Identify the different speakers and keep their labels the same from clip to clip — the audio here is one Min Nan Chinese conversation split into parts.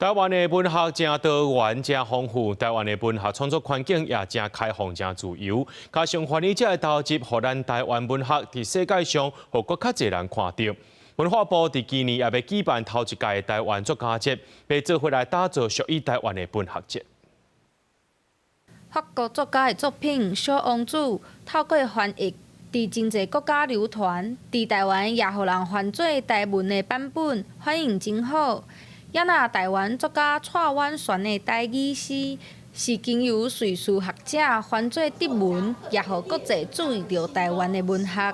Speaker 1: 台灣的文學誠多元、誠豐富，台灣的文學創作環境也誠開放、誠自由。加上翻譯者的投入，予咱台灣文學佇世界上，予閣較濟人看著。文化部佇今年也欲舉辦頭一屆的台灣作家節，欲做伙來打造屬於台灣的文學節。
Speaker 2: 法國作家的作品《小王子》透過翻譯，佇真濟國家流傳，佇台灣也予人翻做台文的版本，反應真好。也若台灣作家蔡婉璇的台語詩，是經由瑞士學者翻做德文，也予國際注意著台灣的文學。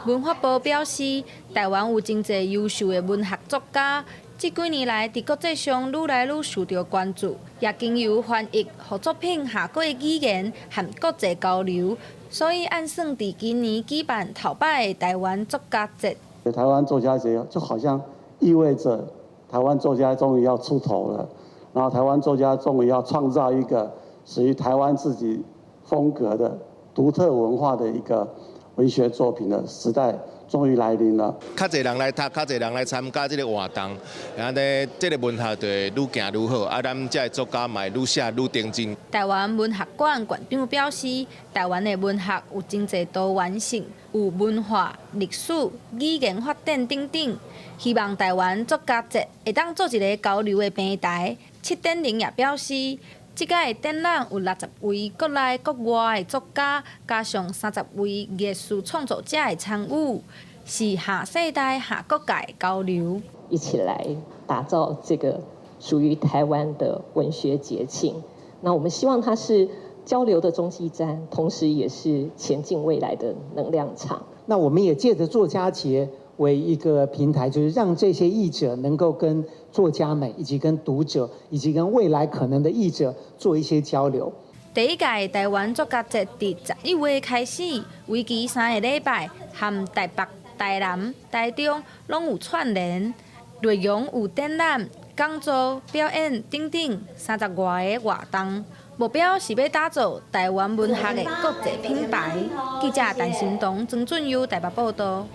Speaker 2: 文化部表示，台灣有真濟優秀的文學作家，這幾年來佇國際上愈來愈受著關注，也經由翻譯，予作品跨過語言和國際交流，所以按算佇今年舉辦頭擺的台灣作家節。
Speaker 3: 台灣作家節就好像意味着台灣作家終於要出頭了，然後台灣作家終於要創造一個屬於台灣自己風格的獨特文化的一個文學作品的時代終於來臨了。
Speaker 4: 較濟人來讀，較濟人來參加這個活動，按呢這個文學就會愈行愈好，啊，咱這个作家嘛會愈寫愈精進。
Speaker 2: 台灣文學館館長表示，台灣的文學有真濟多元性，有文化、歷史、語言發展等等。希望台灣作家節會當做一个交流的平台。策展人也表示，這屆的展覽有60位國內國外的作家，加上30位藝術創作者的參與，是跨世代、跨國界的交流。
Speaker 5: 一起來打造這個屬於台灣的文學節慶。那我們希望它是交流的中繼站，同時也是前進未來的能量場。
Speaker 6: 那我們也借著作家節為一個平台，就是讓這些譯者能夠跟作家們，以及跟讀者，以及跟未來可能的譯者做一些交流。
Speaker 2: 第一屆台灣作家節佇11月開始，為期3個禮拜，含台北、台南、台中攏有串聯，內容有展覽、講座、表演等等30外個活動，目標是欲打造台灣文學的國際品牌。記者陳新東、曾俊優台北報導。